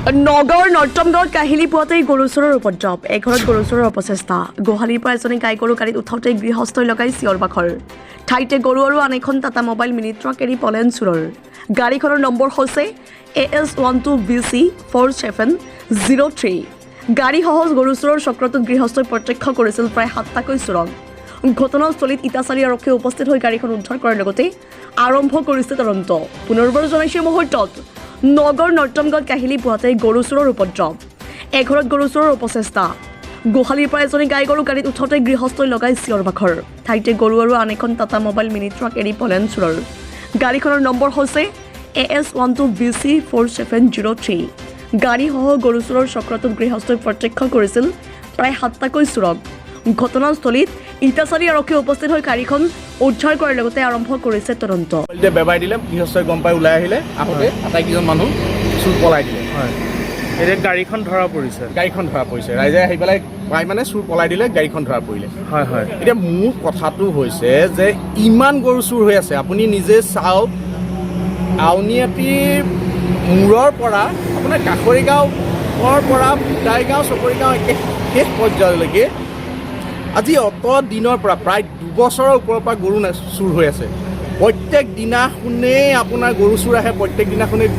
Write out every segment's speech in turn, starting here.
নগাঁৱৰ নৰ্তমগাঁৱত কাহিলী পুৱাতেই গৰু চোৰৰ উপদ্ৰৱ। এঘৰত গৰু চোৰৰ অপচেষ্টা। গোহালিৰ পৰা এজনী গাই গৰু গাড়ীত উঠাওঁতে গৃহস্থই লগাই চিঞৰ বাখৰ। ঠাইতে গৰু আৰু আন এখন টাটা মোবাইল মিনি ট্ৰাক এৰি পলায়ন চোৰৰ। গাড়ীখনৰ নম্বৰ হৈছে AS 12 BC 4703। গাড়ীসহ গৰু চোৰৰ চক্ৰটোত গৃহস্থই প্ৰত্যক্ষ কৰিছিল প্ৰায় সাতটাকৈ চোৰক। ঘটনাস্থলীত ইটাচাৰী আৰক্ষী উপস্থিত হৈ গাড়ীখন উদ্ধাৰ কৰাৰ লগতে আৰম্ভ কৰিছে তদন্ত। পুনৰবাৰ জনাইছে, মুহূৰ্তত নগৰ নৰ্তমগাঁৱত কাহিলী পুৱাতে গৰু চোৰৰ উপদ্ৰৱ। এঘৰত গৰু চোৰৰ অপচেষ্টা। গোহালিৰ পৰা এজনী গাই গৰু গাড়ীত উঠোঁতে গৃহস্থই লগাই চিঞৰ বাখৰ। ঠাইতে গৰু আৰু আন এখন টাটা মোবাইল মিনি ট্ৰাক এৰি পলায়ন চোৰৰ। গাড়ীখনৰ নম্বৰ হৈছে AS 12 BC 4703। গাড়ীসহ গৰু চোৰৰ চক্ৰটোত গৃহস্থই প্ৰত্যক্ষ কৰিছিল প্ৰায় সাতটাকৈ চোৰক। ঘটনাস্থলীত ইটাচাৰী আৰক্ষী উপস্থিত হৈ গাড়ীখন উদ্ধাৰ কৰাৰ লগতে আৰম্ভ কৰিছে তদন্ত। পোৱালিটোৱে বেবাই দিলে। গৃহস্থই গম পাই ওলাই আহিলে। আহোঁতে আটাইকেইজন মানুহ চোৰ পলাই দিলে। হয়, এতিয়া গাড়ীখন ধৰা পৰিছে? গাড়ীখন ধৰা পৰিছে। ৰাইজে আহি পেলাই পাই মানে চোৰ পলাই দিলে, গাড়ীখন ধৰা পৰিলে। হয় হয় এতিয়া মোৰ কথাটো হৈছে যে ইমান গৰু চুৰ হৈ আছে, আপুনি নিজে চাওক। আউনীআটীৰ মূৰৰ পৰা আপোনাৰ কাষৰী গাঁৱৰ পৰা ভোটাইগাঁও, চকৰিগাঁও একে শেষ পৰ্যায়লৈকে আজি অত দিনৰ পৰা, প্ৰায় 2 বছৰৰ ওপৰৰ পৰা গৰু চুৰ হৈ আছে। প্ৰত্যেক দিনাখনেই আপোনাৰ গৰু চুৰ আহে। প্ৰত্যেক দিনাখনেই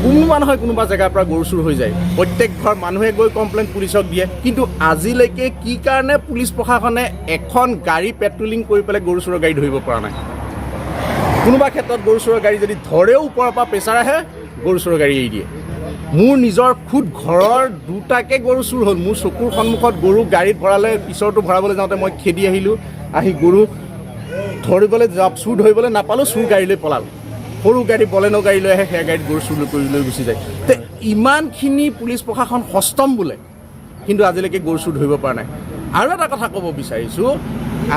কোনোবা নহয় কোনোবা জেগাৰ পৰা গৰু চুৰ হৈ যায়। প্ৰত্যেক ঘৰ মানুহে গৈ কমপ্লেইন পুলিচক দিয়ে, কিন্তু আজিলৈকে কি কাৰণে পুলিচ প্ৰশাসনে এখন গাড়ী পেট্ৰলিং কৰি পেলাই গৰু চোৰৰ গাড়ী ধৰিব পৰা নাই? কোনোবা ক্ষেত্ৰত গৰু চোৰৰ গাড়ী যদি ধৰেও, ওপৰৰ পৰা প্ৰেছাৰ আহে, গৰু চোৰৰ গাড়ী এৰি দিয়ে। মোৰ নিজৰ খুদ ঘৰৰ দুটাকে গৰু চুৰ হ'ল। মোৰ চকুৰ সন্মুখত গৰু গাড়ীত ভৰালে। পিছৰটো ভৰাবলৈ যাওঁতে মই খেদি আহিলোঁ। আহি গৰু ধৰিবলৈ যাওঁ, চোৰ ধৰিবলৈ নাপালোঁ, চোৰ গাড়ী লৈ পলাল। সৰু গাড়ী, বলেনো গাড়ী লৈ আহে, সেয়া গাড়ীত গৰু চুৰ কৰি লৈ গুচি যায়। তে ইমানখিনি পুলিচ প্ৰশাসন সষ্টম বোলে, কিন্তু আজিলৈকে গৰু চুৰ ধৰিব পৰা নাই। আৰু এটা কথা ক'ব বিচাৰিছোঁ,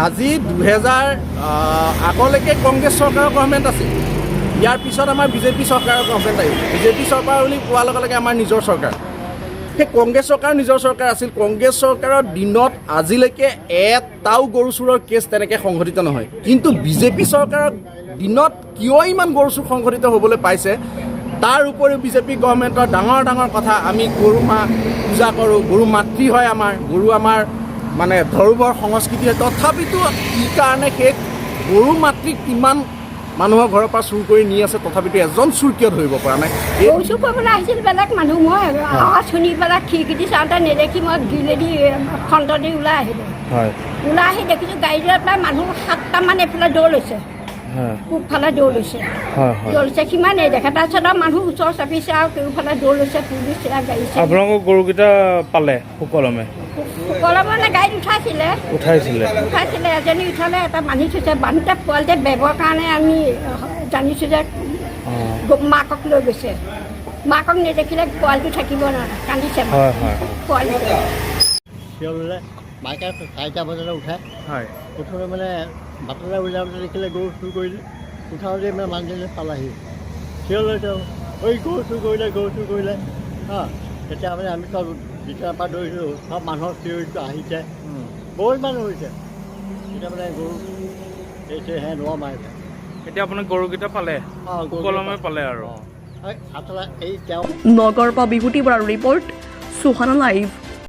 আজি 2000 আগলৈকে কংগ্ৰেছ চৰকাৰৰ গভৰ্ণমেণ্ট আছিল। ইয়াৰ পিছত আমাৰ বিজেপি চৰকাৰৰ গভৰ্ণমেণ্ট আহিল। বিজেপি চৰকাৰ বুলি কোৱাৰ লগে লগে আমাৰ নিজৰ চৰকাৰ, সেই কংগ্ৰেছ চৰকাৰ নিজৰ চৰকাৰ আছিল। কংগ্ৰেছ চৰকাৰৰ দিনত আজিলৈকে এটাও গৰু চোৰৰ কেছ তেনেকৈ সংঘটিত নহয়। কিন্তু বিজেপি চৰকাৰৰ দিনত কিয় ইমান গৰু চোৰ সংঘটিত হ'বলৈ পাইছে? তাৰ উপৰিও বিজেপি গভৰ্ণমেণ্টৰ ডাঙৰ ডাঙৰ কথা, আমি গৰু মা পূজা কৰোঁ, গৰু মাতৃ হয় আমাৰ, গৰু আমাৰ মানে ধৰোবৰ সংস্কৃতি হয়। তথাপিতো কি কাৰণে সেই গৰু মাতৃক কিমান মানুহৰ ঘৰৰ পৰা চুৰ কৰি নি আছে, তথাপিতো এজন চুৰ কিয় ধৰিব পৰা নাই? এই গৰু চুৰ কৰিবলৈ আহিছিল বেলেগ মানুহ। মই আৱাজ শুনি পেলাই খিৰিকী দি চাওঁতে নেদেখি মই গ্ৰিলেদি ফ্ৰণ্ট দি ওলাই আহিলোঁ। ওলাই আহি দেখিছোঁ গাড়ীটোত প্ৰায় মানুহ সাতটামান এইফালে দৌৰ লৈছে, পূবফালে দৌৰ লৈছে। হয় হয় দৌৰ লৈছে, সিমানেই দেখা। তাৰপিছত আৰু মানুহ ওচৰ চাপিছে আৰু কেওফালে দৌৰ লৈছে, পুলিচ, গাড়ী চাড়ী। আপোনালোকৰ গৰুকেইটা পালে সুকলমে? সকলো মানে গাড়ীত উঠাইছিলে। উঠাইছিলে? উঠাইছিলে। এজনী উঠালে, এটা বান্ধি থৈছে। বান্ধোতে পোৱালিতে বেবৰ কাৰণে আমি জানিছোঁ যে মাকক লৈ গৈছে। মাকক নেদেখিলে পোৱালিটো থাকিব নোৱাৰে, কান্দিছে। হয় হয় পোৱালিটো। চিঞৰ ল'লে। মাকে 4টা বজাতে উঠে। উঠোঁতে মানে বাটলৈ উলিয়াওঁতে দেখিলে গৰু চুৰ কৰিলে। উঠাওঁতে মানে মানুহজনে পালাহি। চিঞৰ লৈ তেওঁ, ঐ, গৰু চুৰ কৰিলে, গৰু চুৰ কৰিলে। হা, তেতিয়া মানে আমি চব বিচনাৰ পৰা দৌৰিছোঁ। চব মানুহৰ চিঞৰিটো আহিছে, বহুত মানুহ হৈছে। তেতিয়া মানে গৰু এই হে নোৱা মাৰিছে। এতিয়া আপোনাৰ গৰুকেইটা পালে? অঁ, গৰু। সুকলমে পালে আৰু? অঁ, আচলতে এই তেওঁ নগাঁৱৰ পৰা বিভূতি বৰাৰ ৰিপৰ্ট, সুহানা লাইভ।